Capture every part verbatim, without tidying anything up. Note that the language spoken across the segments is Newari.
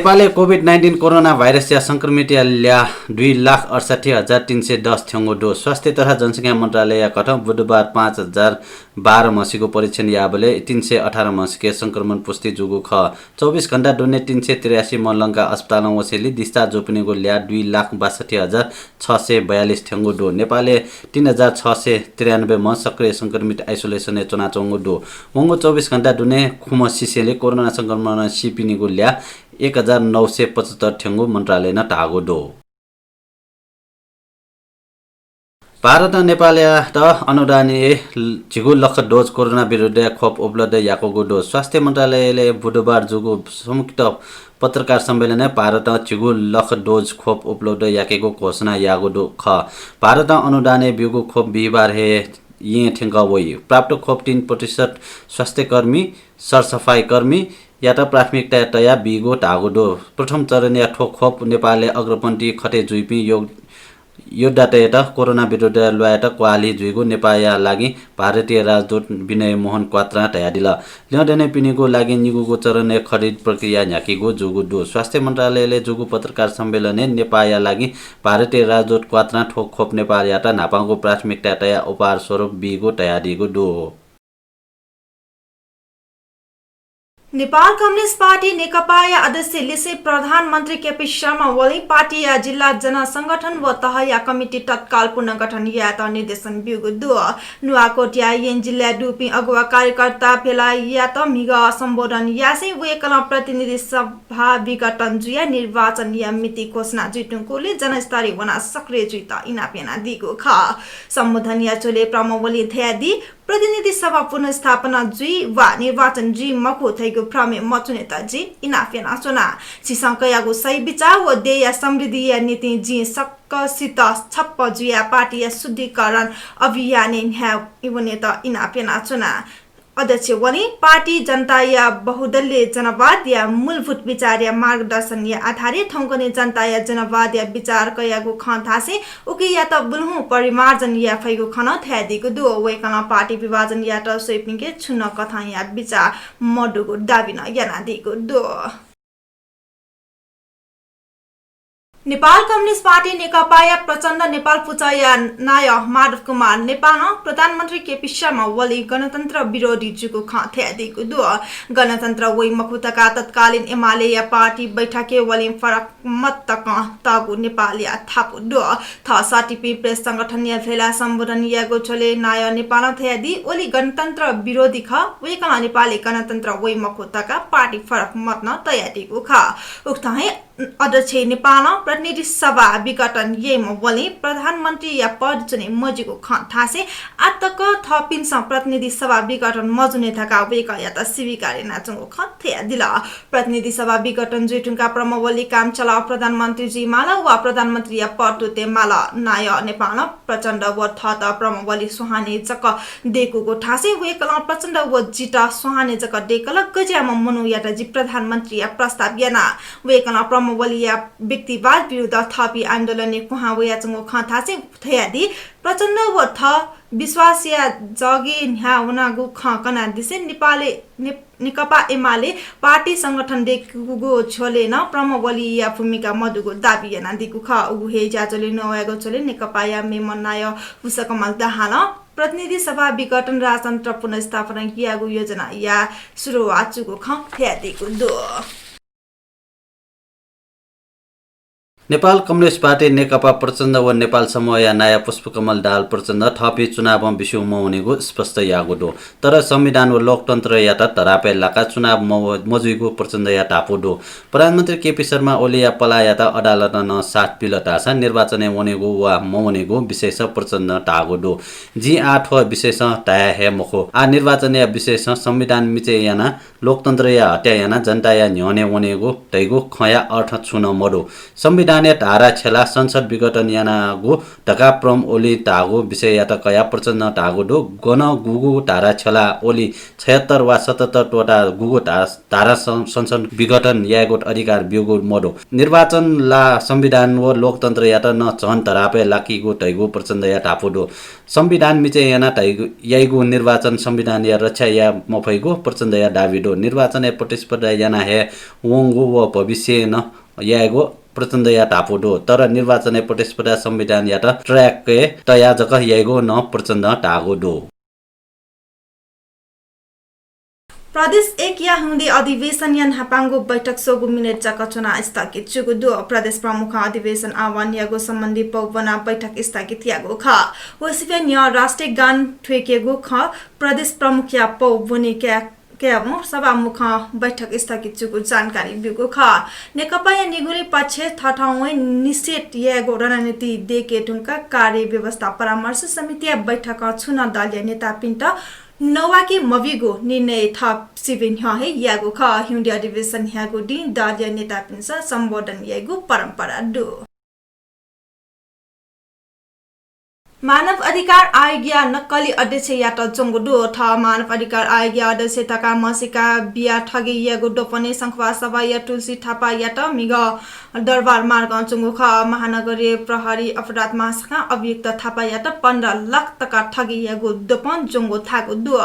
नेपालय् COVID nineteen कोरोना भाइरसया संक्रमितया ल्याः दुई लाख अठसट्ठी हजार तीन सय दस थ्यंगु दु। स्वास्थ्य तथा जनसंख्या मन्त्रालयया कथं बुधबार पाँच हजार बाह्र म्हसिगु परीक्षण याःबलय् तीन सय अठार म्हसिके संक्रमण पुष्टि जूगु खः। चौबिस घण्टा दुने तीन सय त्रियासी म्ह लंकाः अस्पतालं वसेंलि discharge जूपिनिगु ल्याः दुई लाख बासठी हजार छ सय बयालिस थ्यंगु दु। नेपालय् तीन हजार छ सय त्रियानब्बे म्ह सक्रिय संक्रमित isolation-य् च्वनाच्वंगु दु। वंगु चौबिस घण्टा दुने खुम्ह सिसेंलि कोरोना संक्रमणं सीपिनिगु ल्याः एक हजार नौ सय पचहत्तर थ्यंगु मन्त्रालयनं धाःगु दु। भारतं नेपालयात अनुदानय् झिगू लख dose कोरोना विरुद्धया खोप उपलब्ध याकूगु दु। स्वास्थ्य मन्त्रालयले बुधबार जूगु संयुक्त पत्रकार सम्मेलनय् भारतं झिगू लख dose खोप उपलब्ध याकेगु घोषणा याःगु दु खः। भारतं अनुदानय् ब्यूगु खोप बिहिबार हे येँ थ्यंकः वइ। प्राप्त खोप तीन प्रतिशत स्वास्थ्यकर्मी, सरसफाइकर्मीयात प्राथमिकताय् तयाः बीगु धाःगु दु। प्रथम चरणया थ्व खोप नेपालय् अग्रपंक्ति खटे जुइपिं योग-, योद्धातय्‌त कोरोना विरुद्ध ल्वायेत क्वाली जुइगु नेपाःया लागि भारतीय राजदूत विनय मोहन क्वात्रां धयादिल। ल्यं दनेपिनिगु लागि निगूगु चरणय् खरिद प्रक्रिया न्ह्याकीगु जूगु दु। स्वास्थ्य मन्त्रालयले जूगु पत्रकार सम्मेलनय् नेपाःया लागि भारतीय राजदूत क्वात्रां थ्व खोप नेपालयात न्हापांगु प्राथमिकता तयाः उपहार स्वरूप बीगु धयादीगु दु। नेपाल कम्युनिस्ट पार्टी नेकपाया अध्यक्ष लिसें प्रधानमन्त्री केपी शर्मा ओलीं पार्टीया जिल्ला जनसंगठन व तहया कमिटी तत्काल पुनर्गठन यायेत निर्देशन ब्यूगु दु। नुवाकोटया येँ जिल्लाय् दुपिं अगुवा कार्यकर्ता भेला यात म्हिगः सम्बोधन यासें वय्‌कलं प्रतिनिधि सभा विघटन जुयाः निर्वाचनया मिति घोषणा जुइधुंकूलि जनस्तरय् वनाः सक्रिय जुइत इनाप यानादीगु खः। सम्बोधनया झ्वलय् प्रमुख ओलीं धयादी, प्रतिनिधि सभा पुनर्स्थापना जुइ वा निर्वाचन जुइ मखु धइगु भ्रमय् मच्वनेत जिं इनाप यानाच्वना। झीसं कयागु सही बिचाः व देय्‌या समृद्धिया निंतिं जिं सकसित छप्पँ जुयाः पार्टीया शुद्धिकरण अभियानय् न्ह्याः वनेत इनाप यानाच्वना। अध्यक्ष ओलीं पार्टी जनताया बहुदलीय जनवादया मूलभूत बिचारया मार्गदर्शनया आधारय् थौंकन्हय् जनताया जनवादया बिचार कयागु खँ धासें उकियात बुलुहुँ परिमार्जन याये फइगु खँ नं धयादीगु दु। वय्‌कलं पार्टी विभाजन यायेत स्वइपिंके छुं नं कथंया बिचाः मदुगु दाबी नं यानादीगु दु। नेपाल कम्युनिस्ट पार्टी नेकपाया प्रचण्ड नेपाल पुचःया नायः माधव कुमार नेपालं प्रधानमन्त्री केपी शर्मा ओली गणतन्त्र विरोधी जूगु खँ धयादीगु दु। गणतन्त्र वइ मखु धकाः तत्कालीन एमालेया पार्टी बैठकय् ओलीं फरक मत तकं तःगु नेपालया धापू दु। थः सटिपि प्रेस संगठनया भेला सम्बोधन याःगु झ्वलय् नायः नेपालं धयादी, ओली गणतन्त्र विरोधी खः, वय्‌कलं नेपाली गणतन्त्र वइ मखु धकाः पार्टी फरक मत नं तयादीगु खः। उकथं हे अध्यक्ष नेपालं प्रतिनिधि सभा विघटन याइम्ह ओलीं प्रधानमन्त्रीया पद च्वने मज्यूगु खँ धासें आःतक थःपिन्सं प्रतिनिधि सभा विघटन मजूनि धकाः वय्‌कःयात स्वीकार यानाच्वंगु खँ धयादिल। प्रतिनिधि सभा विघटन जुइधुंकाः प्रमुख ओली काम चलाव प्रधानमन्त्री जुइमाल वा प्रधानमन्त्रीया पद तुते माल। नायः नेपालं प्रचण्ड व थःत प्रमुख ओली सुहाने जक दय्‌कूगु धासें वय्‌कलं प्रचण्ड व जितः सुहाने जक दय्‌कल, गज्याःम्ह मनूयात जि प्रधानमन्त्रीया प्रस्ताव याना। वय्‌कलं प्रमुख ओलीया व्यक्तिवाद विरुद्ध थःपिं आन्दोलनय् कुहां वयाच्वंगु खँ धासें धयादी, प्रचण्ड व थः विश्वासया जगय् न्ह्याः वनागु खँ कनादिसें नेपालय् ने-, नेकपा एमाले पार्टी संगठन दय्‌कूगु झ्वलय् नं प्रमुख ओलीया भूमिका मदुगु दाबी यानादीगु खः। उगु हे ज्याझ्वलय् नवायेगु झ्वलय् नेकपाया मेम्ह नायः पुष्पकमल दाहालं प्रतिनिधि सभा विघटन राजतन्त्र पुनर्स्थापना यायेगु योजनाया सुरुवात जूगु खँ धयादीगु दु। नेपाल कम्युनिस्ट पार्टी नेकपा प्रचण्ड व नेपाल समूहया नायः पुष्पकमल दाहाल प्रचण्ड थःपिं चुनावं बिस्युं मवनेगु स्पष्ट याःगु दु। तर संविधान व लोकतन्त्रयात धरापय् लाकाः चुनाव मव-, मजुइगु प्रचण्डया धापू दु। प्रधानमन्त्री केपी शर्मा ओलीया पलाःयात अदालतं नं साथ बिल धाःसा निर्वाचनय् वनेगु वा मवनेगु विषयस प्रचण्डं धाःगु दु। जिं आः थ्व विषयस धाये हे मखु। आः निर्वाचनया विषयस संविधान मिचय् यानाः लोकतन्त्रया हत्या यानाः जनताया न्ह्यःने वनेगु धइगु खँया अर्थ छुं नं मदु। संविधान धारा छ्यला संसद विघटन यानागु धकाः प्रम ओली धाःगु विषययात कयाः प्रचण्डं धाःगु दु। गन गुगु धारा छ्यला ओली छयत्तर वा सतहत्तर त्वःताः गुगु धा-, धारा सं-, संसद विघटन यायेगु अधिकार ब्यूगु मदु। निर्वाचन ला संविधान व लोकतन्त्रयात नं झन धरापय् लाकीगु धइगु प्रचण्डया धापू दु। संविधान मिचय् यानाः धइगु, याइगु निर्वाचन संविधानया रक्षा याये मफइगु प्रचण्डया दाबी दु। निर्वाचनय् प्रतिस्पर्धा याना हे वंगु व भविष्यय् नं यायेगु प्रचण्डया धापू दु। तर निर्वाचनय् प्रतिस्पर्धा संविधानयात ट्र्याकय् तयाः जक याइगु नं प्रचण्डं धाःगु दु। प्रदेश एक या हिउँदे अधिवेशनया न्हापांगु बैठक स्वंगू मिनेट जक च्वनाः स्थगित जूगु दु। प्रदेश प्रमुखं अधिवेशन आह्वान याःगु सम्बन्धी पौ ब्वनाः बैठक स्थगित याःगु खः। वसिफे न्ह्यः राष्ट्रिय गान थ्वयेकेगु खँ प्रदेश प्रमुखया पौ ब्वने कया-, कयावं सभामुखं बैठक स्थगित जूगु जानकारी ब्यूगु खः। नेकपाया निगुलिं पक्षय् थःथवय् निषेध यायेगु रणनीति दयेके धुंकाः कार्यव्यवस्था परामर्श समितिया बैठकं छुं नं दलया नेतापिन्त नवाके मबीगु निर्णय थप सिबें न्ह्यः हे याःगु खः। हिउँदे अधिवेशन न्ह्यागु दिं दलया नेतापिन्सं सम्बोधन याइगु परम्परा दु। मानव अधिकार आयोगया नक्कली अध्यक्षयात ज्वंगु दु। थः मानव अधिकार आयोगया अध्यक्ष धकाः म्हसीका बियाः ठगी याःगु द्वपनय् शंखुवा सभाया तुलसी थापायात म्हिगः दरबार मार्गं ज्वंगु खः। महानगरीय प्रहरी अपराध महाशाखां अभियुक्त थापायात पन्ध्र लाख तका ठगी याःगु द्वपन ज्वंगु धाःगु दु।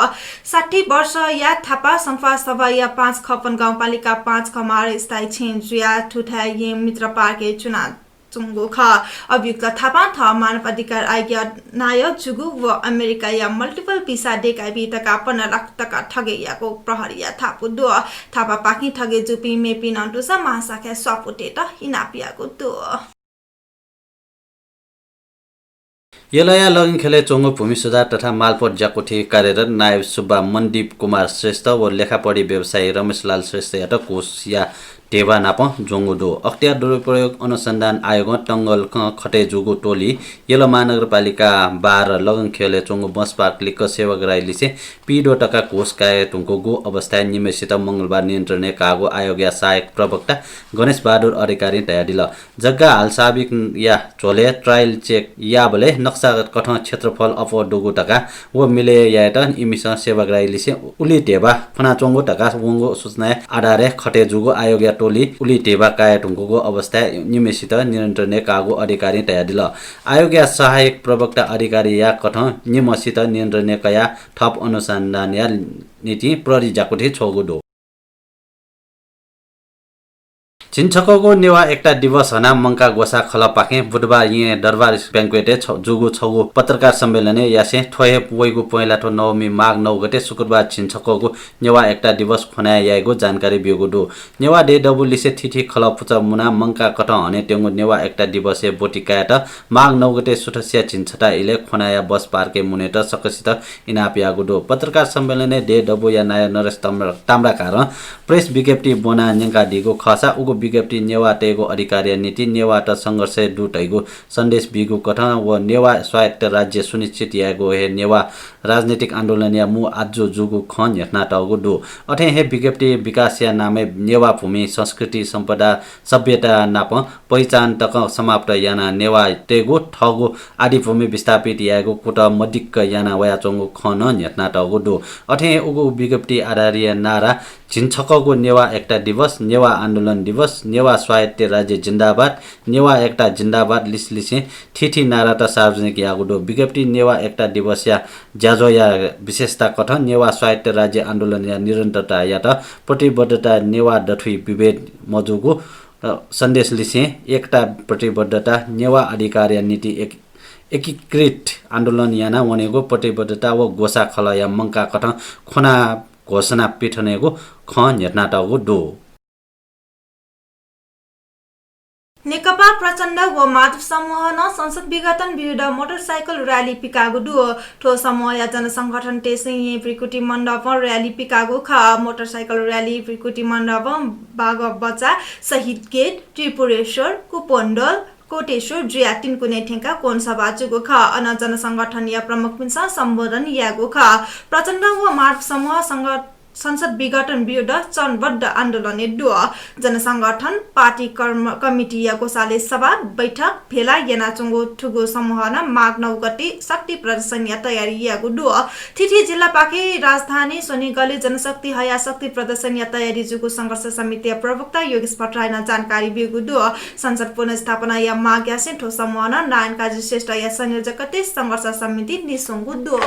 साठी वर्षया थापा शंखुवा सभाया पाँच खपन गाउँपालिका पाँच खमार स्थायी छेँ जुयाः थुथाय् येँ मित्र पार्कय् च्वना च्वंगु खः। अभियुक्त थापां थः मानव अधिकार आयोगया नायः जूगु व अमेरिकाया multiple visa दय्काबी धकाः पन्ध्र लाख तका ठगी याःगु प्रहरीया धापू दु। थापापाखें ठगी जूपिं मेपिं नं दुसा महाशाखाय् स्वापू तयेत इनाप याःगु दु। यलया लगनखेलय् च्वंगु भूमि सुधार तथा मालपोत ज्याकुथिइ कार्यरत नायब सुब्बा मनदीप कुमार श्रेष्ठ व लेखापढी व्यवसायी रमेशलाल श्रेष्ठयात घुसया ध्यबा नाप ज्वंगु दु। अख्तियार दुरुपयोग अनुसन्धान आयोगं तंगलकं खटे जूगु टोली यल महानगरपालिका बाह्र लगनखेलय् च्वंगु बस पार्क लिक्क सेवाग्राहीलिसें पीदँ तका घुस काये धुंकूगु अवस्थाय् निम्हय्सित मंगलबार नियन्त्रणय् काःगु आयोगया सहायक प्रवक्ता गणेश बहादुर अधिकारीं धयादिल। जग्गा हालसाबिकया झ्वलय् trial check याःबलय् नक्साकथं क्षेत्रफल अप्वः दुगु धकाः व मिले यायेत इमिसं सेवाग्राहीलिसें उलि ध्यबा फ्वनाच्वंगु धकाः वंगु सूचनाया आधारय् खटे जूगु आयोगया टोली उलि ध्यबा काये धुंकूगु अवस्थाय् निम्हय्सित नियन्त्रणय् काःगु अधिकारीं धयादिल। आयोगया सहायक प्रवक्ता अधिकारीया कथं निम्हय्सित नियन्त्रणय् कयाः थप अनुसन्धानया निंतिं प्रहरी ज्याकुथि छ्वःगु दु। झिंछक्वःगु नेवाः एकता दिवस हनाः मंकाः ग्वसाः खलःपाखें बुधबार येँ दरबार banquet-य् छ-, जूगु छगू पत्रकार सम्मेलनय् यासें थ्व हे वइगु पहेँलाथ्व नवमी माघ नौ गते शुक्रबार झिंछक्वःगु नेवाः एकता दिवस ख्वनाय् याइगु जानकारी ब्यूगु दु। नेवाः देय् दबू लिसे थीथी खलः पुचः मुनाः मंकाकथं हनेत्यंगु नेवाः एकता दिवसया ब्वति कायेत माघ नौ गते सुथसिया झिंछता इलय् ख्वनाया बस पार्कय् मुनेत सकसित इनाप याःगु दु। पत्रकार सम्मेलनय् देय् दबूया नायः नरेश ताम्रा-, ताम्राकारं प्रेस विज्ञप्ति ब्वनाः न्यंकादीगु खःसा उगु विज्ञप्ति नेवाःतय्गु अधिकारया निंतिं नेवाःत संघर्षय् दु धइगु सन्देश बीगु कथं व नेवाः स्वायत्त राज्य सुनिश्चित यायेगु हे नेवाः राजनैतिक आन्दोलनया मू आजु जूगु खँ न्ह्यथनातःगु दु। अथें हे विज्ञप्ति विकासया नामय् नेवाः भूमि, संस्कृति, सम्पदा, सभ्यता नाप पहिचान तक समाप्त यानाः नेवाःतय्गु थःगु आदिभूमि विस्थापित यायेगु कुतः मदिक्क याना वयाच्वंगु खँ नं न्ह्यथनातःगु दु। अथें हे उगु विज्ञप्ति आधारया नारा झिंछक्वःगु नेवाः एकता दिवस, नेवाः आन्दोलन दिवस, नेवाः स्वायत्त राज्य जिन्दाबाद, नेवाः एकता जिन्दाबाद लिसेलिसें थीथी नारात सार्वजनिक याःगु दु। विज्ञप्ति नेवाः एकता दिवसया ज्याझ्वःया विशेषता कथं नेवाः स्वायत्त राज्य आन्दोलनया निरन्तरतायात प्रतिबद्धता, नेवाः दथुइ विभेद मजूगु, अ, सन्देश लिसें एकता, प्रतिबद्धता, नेवाः अधिकारया निंतिं एक-, एकीकृत आन्दोलन याना वनेगु प्रतिबद्धता व ग्वसाः खलःया मंकाकथं ख्वनाः घोषणा पिथनेगु खँ न्ह्यथनातःगु दु। नेकपा प्रचण्ड व माधव समूहं संसद विघटन विरुद्ध मोटरसाइकल र्‍याली पिकाःगु दु। थ्व समूहया जनसंगठनतय्सं येँ भृकुटी मण्डपं र्‍याली पिकाःगु खः। मोटरसाइकल र्‍याली भृकुटी मण्डपं बागबचा, शहीद गेट, त्रिपुरेश्वर, कुपनडोल, कोटेश्वर जुयाः तिनकुने थ्यंकाः कोणसभा जूगु खः। अन जनसंगठनया प्रमुखपिन्सं सम्बोधन याःगु खः। प्रचण्ड व माधव समूह संग- संसद विघटन विरुद्ध चरणबद्ध आन्दोलनय् दु। जनसंगठन, पार्टी कर्म-, कमिटीया ग्वसालय् सभा, बैठक, भेला यानाच्वंगु थुगु समूहं माघ नौ गते शक्ति प्रदर्शनया तयारी याःगु दु। थीथी जिल्लापाखें राजधानी स्वनिगलय् जनशक्ति हयाः शक्ति प्रदर्शनया तयारी जूगु संघर्ष समितिया प्रवक्ता योगेश भट्टराईं जानकारी ब्यूगु दु। संसद पुनर्स्थापनाया माग यासें थ्व समूहं नारायण काजी श्रेष्ठया संयोजकत्वय् संघर्ष समिति नीस्वंगु दु।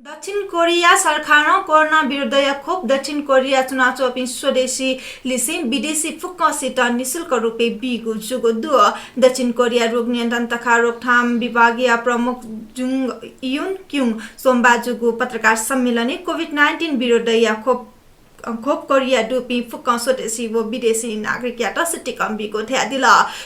दक्षिण कोरिया सरकारं कोरोना विरुद्धया खोप दक्षिण कोरिया च्वनाच्वंपिं स्वदेशी लिसें विदेशी फुक्कसित निशुल्क रूपय् बीगु जूगु दु। दक्षिण कोरिया रोग नियन्त्रण तथा रोकथाम विभागया प्रमुख जुङ युन क्युङ सोमबार जूगु पत्रकार सम्मेलनय् COVID nineteen विरुद्धया खोप खोप कोरिया दुपिं फुक्कं स्वदेशी व विदेशी नागरिकयात सितिकं बीगु धयादिल।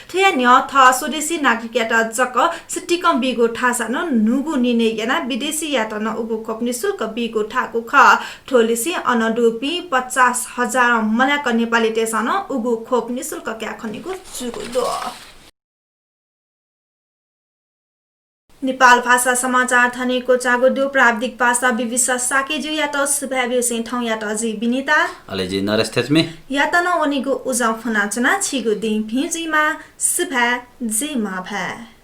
थुया न्ह्यः थः स्वदेशी नागरिकयात जक सितिकं बीगु थासा नं न्हूगु निर्णय यानाः विदेशीयात नं उगु खोप निशुल्क बीगु थाकु खः। थ्व लिसें अन दुपिं पचास हजार मल्याक नेपालीतय्सं नं उगु खोप निशुल्क काये खनीगु जूगु दु। नेपाल भाषा समाचार थन हे क्वचाःगु दु। प्राविधिक पासा विविशा शाक्यजुयात सुभाय् ब्यूसें थौंयात जि विनिता। अले जि नरेश थेच्मी। यात नं वनेगु उजं फ्वनाच्वना। छिगु दिं भिं जुइमा। सुभाय्, जय मांभाय्।